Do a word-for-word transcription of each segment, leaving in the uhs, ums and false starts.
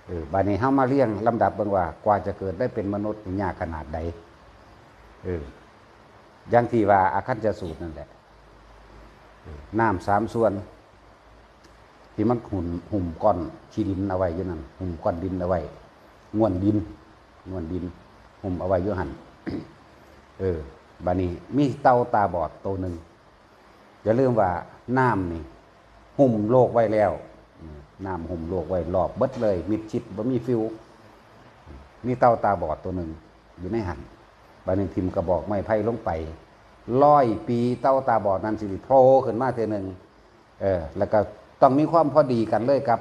เออ บาดนี้เฮามาเรียงลำดับเบิ่งว่ากว่าจะเกิดได้เป็นมนุษย์นี่ยากขนาดใด เออ อย่างที่ว่าอาคันจสูตรนั่นแหละ เออ น้ำสามส่วน ที่มันหุ้ม หุ้มก้อนขี้ดินเอาไว้อยู่นั่น หุ้มก้อนดินเอาไว้ ง่วนดิน ง่วนดิน หุ้มเอาไว้อยู่หั่น เออ บาดนี้มีเต่าตาบอดตัวหนึ่ง อย่าลืมว่าน้ำนี่หุ้มโลกไว้แล้ว อืม น้ำหุ้มโลกไว้รอบเบิดเลย มิดชิด บ่มีฟิว มีเต่าตาบอดตัวหนึ่งอยู่ในหั่น บาดนี้ถิ่มกระบอกไม้ไผ่ลงไป ร้อยปีเต่าตาบอดนั้นสิโผล่ขึ้นมาเทื่อหนึ่ง เออ แล้วก็ต้องมีความพอดีกันเลยครับ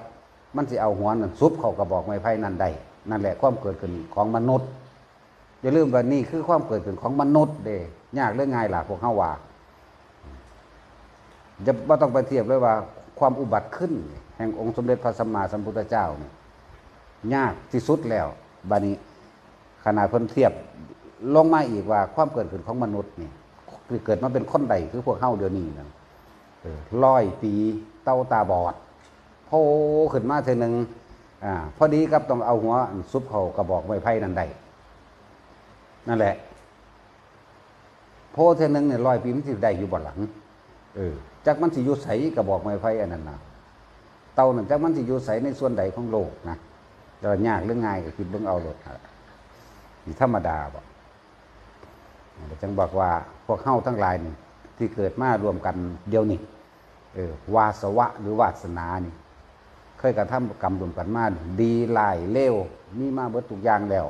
มันสิเอาหัวนั่นซุบเข้ากระบอกไม้ไผ่นั่นได้ นั่นแหละความเกิดขึ้นของมนุษย์ อย่าลืมว่านี่คือความเกิดขึ้นของมนุษย์เด้ ยากหรือง่ายล่ะพวกเฮาว่า จะบ่ต้องไปเทียบเลยว่าความอุบัติขึ้นแห่งองค์สมเด็จพระสัมมาสัมพุทธเจ้านี่ยากที่สุดแล้ว บาดนี้ขนาดเพิ่นเทียบลงมาอีกว่าความเกิดขึ้นของมนุษย์นี่ คือเกิดมาเป็นคนใดคือพวกเฮาเดี๋ยวนี้นั่น เออ ร้อยปีเต่าตาบอด โผล่ขึ้นมาเทื่อหนึ่ง อ่า พอดีกับต้องเอาหัวซุบเข้ากระบอกไม้ไผ่นั่นได้ นั่นแหละ โผล่เทื่อหนึ่งเนี่ย ร้อยปีมันสิได้อยู่บ่หลัง เออ จักมันสิอยู่ไสกระบอกไม้ไผ่อันนั้นน่ะ เต่านั่นจักมันสิอยู่ไสในส่วนใดของโลกนะ แต่ว่ายากหรือง่ายก็คิดเบิ่งเอาโลด สิธรรมดาบ่ จั่งบอกว่าพวกเฮาทั้งหลายนี่ที่เกิดมารวมกันเดี๋ยวนี้ เออ วาสวะหรือวาสนานี่ เคยกระทำกรรมร่วมกันมา ดีร้ายเลว มีมาเบิดทุกอย่างแล้ว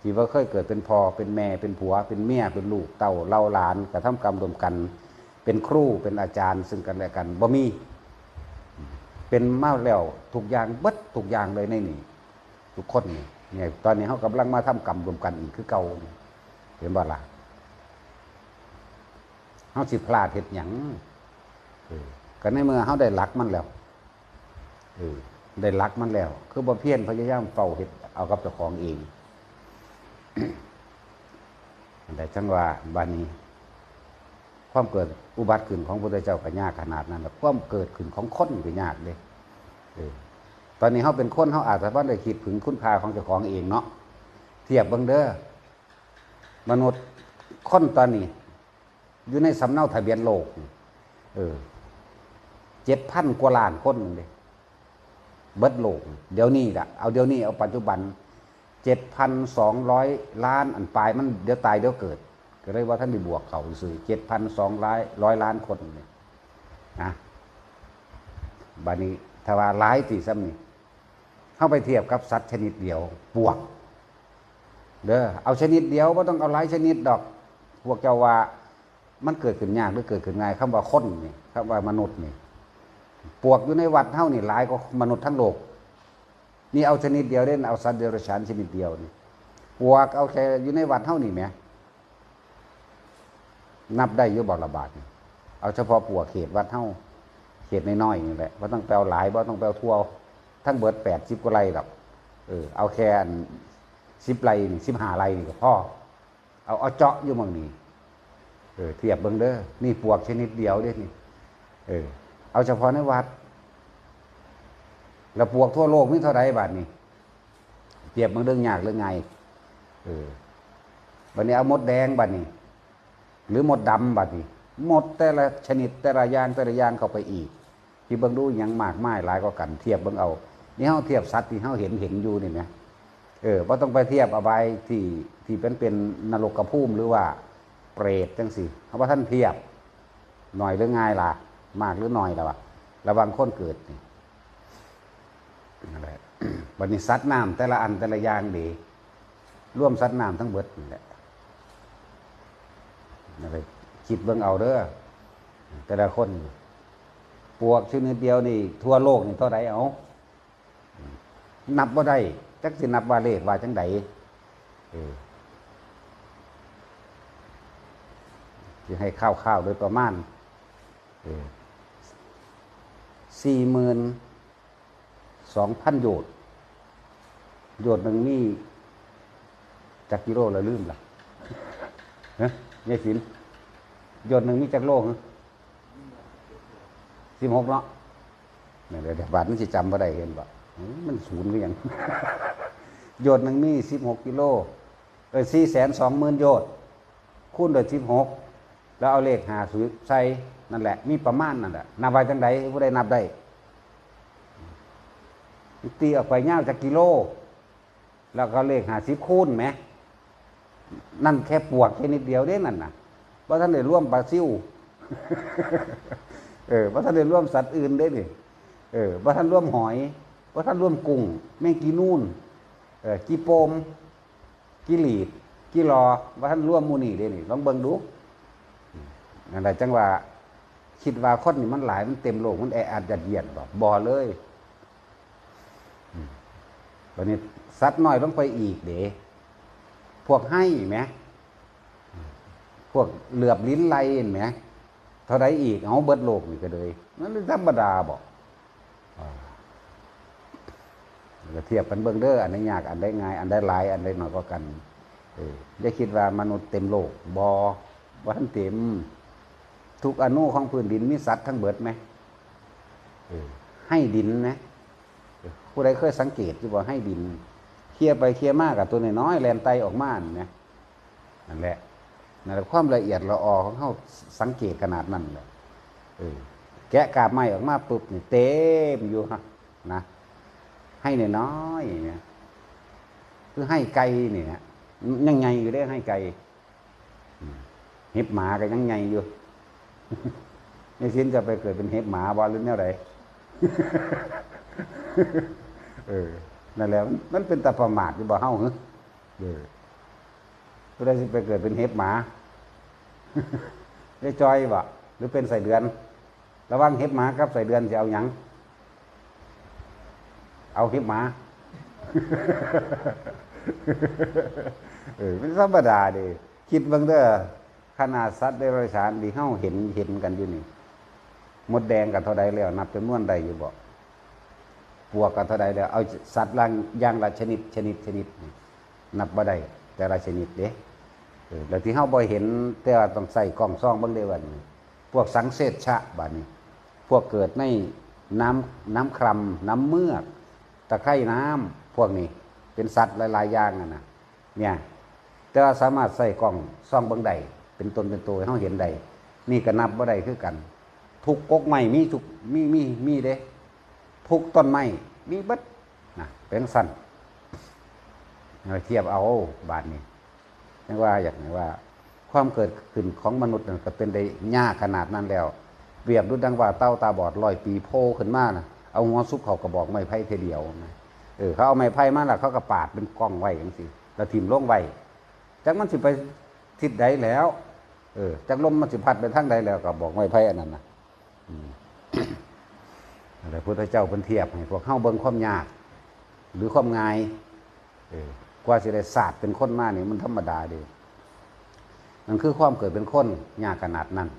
ที่ว่าเคยเกิดเป็นพ่อเป็นแม่เป็นผัวเป็นเมียเป็นลูกเต้าเหล่าหลาน กระทำกรรมร่วมกัน เป็นครูเป็นอาจารย์ซึ่งกันและกัน บ่มี เป็นมาแล้วทุกอย่าง เบิดทุกอย่างเลยในนี่ ทุกคนนี่ เนี่ย ตอนนี้เฮากำลังมาทำกรรมร่วมกันอีกคือเก่า เห็นบ่ล่ะ เฮาสิพลาดเฮ็ดหยัง เออ ก็ในเมื่อเฮาได้หลักมันแล้ว เออ ได้หลักมันแล้ว คือบ่เพียรพยายามเฝ้าเฮ็ดเอากับเจ้าของเอง แต่จั่งว่าบาดนี้ ความเกิดอุบัติขึ้นของพระพุทธเจ้าก็ยากขนาดนั้นล่ะ ความเกิดขึ้นของคนก็ยากเด้ เออ ตอนนี้เฮาเป็นคน เฮาอาจจะบ่ได้คิดถึงคุณค่าของเจ้าของเองเนาะ เทียบเบิ่งเด้อ มนุษย์ คนตอนนี้ อยู่ในสำเนาทะเบียนโลก เออ เจ็ดพันกว่าล้านคนเด้ เบิดโลก เดี๋ยวนี้ล่ะ เอาเดี๋ยวนี้ เอาปัจจุบัน เจ็ดพันสองร้อยล้าน อันปลายมันเดี๋ยวตายเดี๋ยวเกิด ก็เลยว่าท่านได้บวกเขาซื่อ เจ็ดพันสองร้อย ร้อยล้านคนนี่นะ บาดนี้ถ้าว่าหลายติส่ำนี่ เฮาไปเทียบกับสัตว์ชนิดเดียว ปวก เด้อ เอาชนิดเดียว บ่ต้องเอาหลายชนิดดอก พวกเจ้าว่ามันเกิดขึ้นยากหรือเกิดขึ้นง่าย คำว่าคนนี่ คำว่ามนุษย์นี่ ปวกอยู่ในวัดเฮานี่หลายกว่ามนุษย์ทั้งโลก นี่เอาชนิดเดียวเด้ เอาสัตว์เดรัจฉานชนิดเดียวนี่ ปวกเอาแค่อยู่ในวัดเฮานี่แหม นับได้อยู่บ่ละบาดนี่ เอาเฉพาะปวกเขตวัดเฮา เขตน้อยๆนี่แหละ บ่ต้องไปเอาหลาย บ่ต้องไปเอาทั่ว ทั้งเบิดแปดสิบกว่าไร่ดอก เออ เอาแค่อันสิบไร่นี่ สิบห้าไร่นี่ก็พอ เอา เอาเจาะอยู่หม่องนี้ เออ เทียบเบิ่งเด้อ นี่ปวกชนิดเดียวเด้นี่ เออ เอาเฉพาะในวัด แล้วปวกทั่วโลกมีเท่าใดบาดนี้ เทียบเบิ่งเด้อ ยากหรือง่าย เออ บัดนี้เอามดแดงบาดนี้ หรือมดดำบาดนี้ มดแต่ละชนิด แต่ละอย่าง แต่ละอย่างเข้าไปอีก ที่เบิ่งดูหยังมากมายหลายกว่ากัน เทียบเบิ่งเอา นี่เฮาเทียบสัตว์ที่เฮาเห็น เห็นอยู่นี่นะ เออ บ่ต้องไปเทียบอบายที่ ที่เป็น เป็นนรกภูมิหรือว่าเปรตจั่งซี้ เฮาบ่ทันเทียบ น้อยหรือง่ายล่ะ มากหรือน้อยล่ะวะ ระหว่างคนเกิดนี่ นั่นแหละ บัดนี้สัตว์น้ำแต่ละอันแต่ละอย่างเด้ รวมสัตว์น้ำทั้งเบิดนี่แหละ นั่นแหละ คิดเบิ่งเอาเด้อ แต่ละคน ปวกชนิดเดียวนี่ ทั่วโลกนี่เท่าใดเอา นับบ่ได้ จักสินับว่าเลขว่าจั่งใด เออ สิให้คร่าวๆโดยประมาณ เออ สี่หมื่นสองพันโยชน์ โยชน์หนึ่งมีจักกิโลละลืมละ ฮะ ยายศิลป์ โยชน์หนึ่งมีจักโลฮะ สิบหกเนาะ เนี่ย เดี๋ยว เดี๋ยวบาดมันสิจำบ่ได้ เห็นบ่ มันศูนย์คือหยัง โยชน์หนึ่งมีสิบหกกิโล เออ สี่แสนสองหมื่นโยชน์ คูณด้วยสิบหก แล้วเอาเลขห้าใส่ นั่นแหละ มีประมาณนั่นแหละ นับว่าจังใด ผู้ใดนับได้ ตีออกไปยาวจักกิโล แล้วก็เลขห้าสิบคูณแหม นั่นแค่ปวกแค่นิดเดียวเด้นั่นน่ะ บ่ทันได้รวมปลาซิว เออ บ่ทันได้รวมสัตว์อื่นเด้นี่ เออ บ่ทันรวมหอย บ่ทันรวมกุ้ง แมงกีนูน เออ กีโปม กีหลีด กีรอ บ่ทันรวมหมู่นี้เด้นี่ ลองเบิ่งดู นั่นแหละจังว่า คิดว่าคนนี่มันหลาย มันเต็มโลก มันแออัดยัดเยียดบ่ บ่เลย อืม บัดนี้สัตว์น้อยลงไปอีกเด้ พวกไฮ่แหม พวกเหลือบลิ้นไล่แหม เท่าใดอีก เอาเบิดโลกนี่ก็เลย มันธรรมดาบ่ อ่า แล้วก็เทียบกันเบิ่งเด้อ อันใดยาก อันใดง่าย อันใดหลาย อันใดน้อยกว่ากัน เออ อย่าคิดว่ามนุษย์เต็มโลก บ่ บ่ทันเต็ม ทุกอณุของพื้นดินมีสัตว์ทั้งเบิดแหม เออ ไฮ่ดินนะ เออ ผู้ใดเคยสังเกตอยู่บ่ ไฮ่ดิน เคลียร์ไปเคลียร์มากับตัวน้อยๆ แล่นไต่ออกมานั่นนะ นั่นแหละ นั่นแหละความละเอียดละออของเฮา สังเกตขนาดนั้นแหละ เออ แกะกาบไม้ออกมาปุ๊บนี่เต็มอยู่ฮะ นะ ไฮ่น้อยๆ เนี่ย คือไฮ่ไก่นี่นะ ยังใหญ่อยู่เด้ ไฮ่ไก่ อืม เห็บหมาก็ยังใหญ่อยู่ ยายสินจะไปเกิดเป็นเห็บหมาบ่หรือแนวใด เออ นั่นแหละ มัน มันเป็นตาประมาทอยู่บ่เฮาหึ เออ ผู้ใดสิไปเกิดเป็นเห็บหมา ได้จอยบ่ หรือเป็นไส้เดือน ระหว่างเห็บหมากับไส้เดือนสิเอาหยัง เอาเห็บหมา เออ เป็นธรรมดาเด้ คิดเบิ่งเด้อ ขนาดสัตว์เดรัจฉานที่เฮาเห็น เห็นกันอยู่นี่ มดแดงก็เท่าใดแล้ว นับจำนวนได้อยู่บ่ ปวกก็เท่าใดแล้ว เอาสัตว์ล่างอย่างละชนิด ชนิด ชนิดนี่ นับบ่ได้ แต่ละชนิดเด้ เออ แล้วที่เฮาบ่เห็น แต่ว่าต้องใส่กล้องส่องเบิ่งเด้บัดนี้ พวกสังเสชะบัดนี้ พวกเกิดในน้ำ น้ำคร่ำ น้ำเมือก ตะไคร่น้ำ พวกนี้ เป็นสัตว์หลายๆ อย่างนั่นน่ะ เนี่ย แต่ว่าสามารถใส่กล้องส่องเบิ่งได้ เป็นตนเป็นตัวให้เฮาเห็นได้ นี่ก็นับบ่ได้คือกัน ทุกกกไม้มีทุก มี มี มีเด้ ทุกต้นไม้มีเบิดนะ เป็นจั่งซั้น เอาเทียบเอาบาดนี้ จั่งว่า อยากให้ว่า ความเกิดขึ้นของมนุษย์นั่นก็เป็นได้ยากขนาดนั้นแล้ว เปรียบดุจดังว่าเต่าตาบอดร้อยปีโผล่ขึ้นมาน่ะ เอาหัวซุกเข้ากระบอกไม้ไผ่เทื่อเดียวนะ เออ เขาเอาไม้ไผ่มาแล้วเขาก็ปาดเป็นก้องไว้จั่งซี้ แล้วถิ่มลงไว้ จักมันสิไปทิศใดแล้ว เออ จักลมมันสิพัดไปทางใดแล้ว กระบอกไม้ไผ่อันนั้นน่ะ อืม นั่นแหละพุทธเจ้าเพิ่นเทียบให้พวกเฮาเบิ่งความยาก หรือความง่าย เออ กว่าสิได้ชาติเป็นคนมานี่มันธรรมดาเด้ นั่นคือความเกิดเป็นคนยากขนาดนั้น